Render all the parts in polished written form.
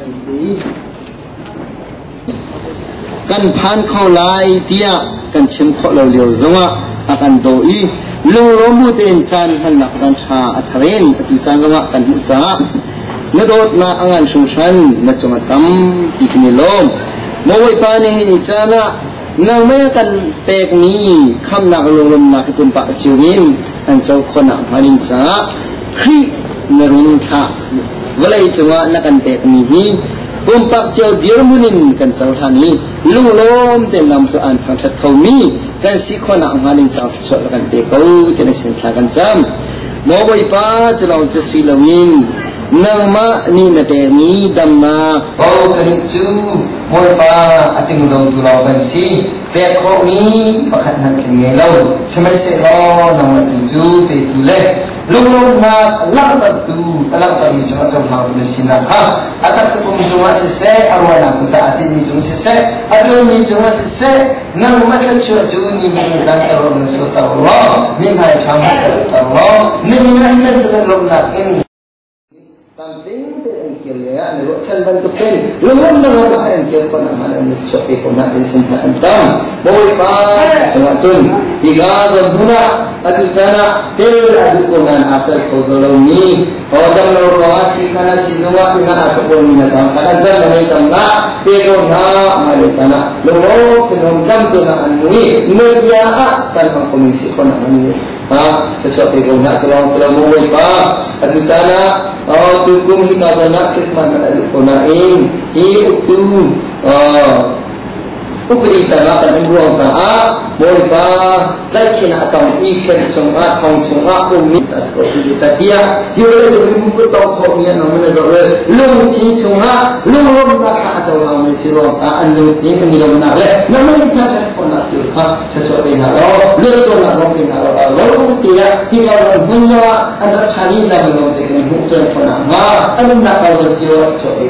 Kan ti. Kan phan kho lai tiah kan chim khawh lo lio zongah a kan daw i lunglawm bu tein caan hmannak caan ṭha a thar in atu caan zongah kan hmuh caah na dawtnak a ngan hringhran na cung a tampi kan i lawm. Maw Bawipa nihin ni caan ah nangmah kan pekmi khamnak lunglawmnak hi pumpak cio in an co khawhnak hnga ding caah Khrih na run thlah vawlei cungah na kan pekmi hi pumpak cio dirhmun in kan cohlan i lunglawm tein lam cu an thangṭhat khomi kan si khawhnak hnga ding caah thluachuah kan pe ko ti na sin thla kan cam. Maw Bawipa cu lawng cu si loin nangmah nih na pekmi damnak ko kanih cu Bawipa a tingzongtu lawng kan si pek khawhmi pakhat hmanh kan ngei lo sihmanhsehlaw nangmah tu cu petu le lunglawmhnak langhtertu a langhtermi cungah cohlangtu na sinak kha a taksa pum cungah siseh a ruahnak cungah a tinhmi cung siseh a ṭuanmi cungah siseh nangmah thluachuah cu ni min kan tar nan suater law mithmai ṭha hmuhter law na min ah hi bantuk lawmhnak in Tlamtling tein an kir le ah an i ruahchan bantuk tein lunglawmhnak ram ah an kir khawh nakhnga an chuah pe ko hna ti sin hna an cam. Bawipa chungah cun hika zawn hmun ah atu caan ah tel a duh ko nain aa tel kho zo lomi dam lo ruangah siikhan ah siizung ah inn ah aa chawkmi na cang kha kan cam na nei tamnak pe ko hna hmailei caan ah lunglawm sinum dam tunak an hmu i na bia ah caan hmang khomi si khawh nakhnga ni thluachuah pe ko hna salawng silo mu Bawipa atu caan ah tukum hi ka zawn ah Christmas man a duh ko nain hi uktu upadi tangah kan um ruang caah Bawipa tlaihkhin ah a tong i khen chungah thong chungah ummi tiah hi vawlei cung i mukut tong khawhmi an um na zoh le lungthin chungah lunglawmhnak kha a cohlangmi si ruang caah an lungthin an i lawmhnak le nangmah in thla khawhnak thil kha thluachuah pe hna law luattuarnak zong pe hna law lo tiah hi ka ram hmun lo ah an rak ṭhan i lam lawng te kan i hmuh tuan khawh nakhnga an umnak ko zon cio ah thluachuah pe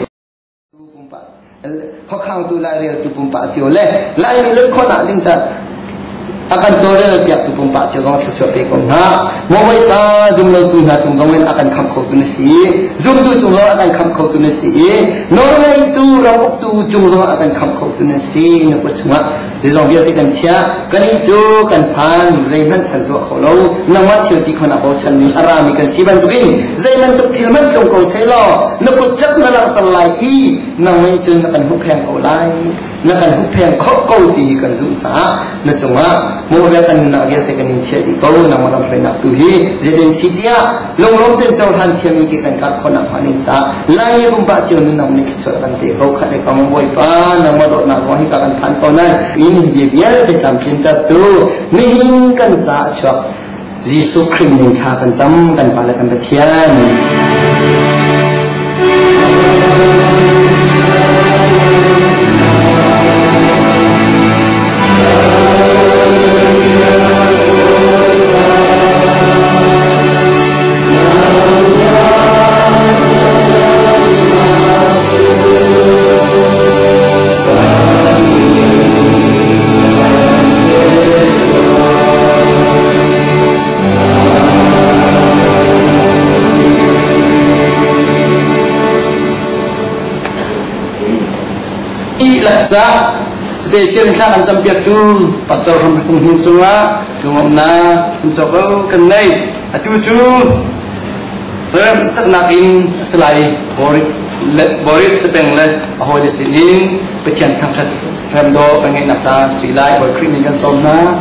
khuakhangtu laireltu pumpak cio le Laimi le khawhnak ding ca a kan tawlrel piaktu pumpak cio zong thluachuah pe ko hna. Maw Bawipa zumlotu hna cung zong in a kan khamh khotu na si zumtu cung zong a kan khamh khotu na si i nawlngeitu ram uktu cung zong a kan khamh khotu na si na kut chungah Zeizong vialte kan chiah. Kannih cu kan phan, zeihmanh kan tuah kho lo. Nangmah thil ti khon ah bochanmi a rami kan si bantukin zei bantuk thil hmanh tlung ko sehlaw na kut cak na langhter lai i nang nih cun na kan huppheng ko lai. Na kan huppheng khawh ko ti hi kan zumh caah na cungah mawbia kan nunnak vialte kan in chiah dih ko. Nangmah lamhruainak tu hi zeitin si tiah lunglawm tein cohlan thiammi ke kan kar khawhnak hnga ning caah Laimi pumpak cio nunnak nih thluachuah kan pe ko khat le kam Bawipa nangmah dawtnak ruang hika kan phan ko nan in bia vialte tlamtlintertu nihin kan caah a chuak Jesuh Khrih ning thla kan cam kan Pa le kan Pathian. Lakza special thla kan campiaktu pastor Ram Tung Hnin cungah lungawmnak chimcawk lo kan nei atu cu remsaknak in a si lai Boris Tepeng le a hawile sinin Pathian thangṭhat remdaw kan ngeihnak caan si lai Bawi Khrih min kan sawm hna.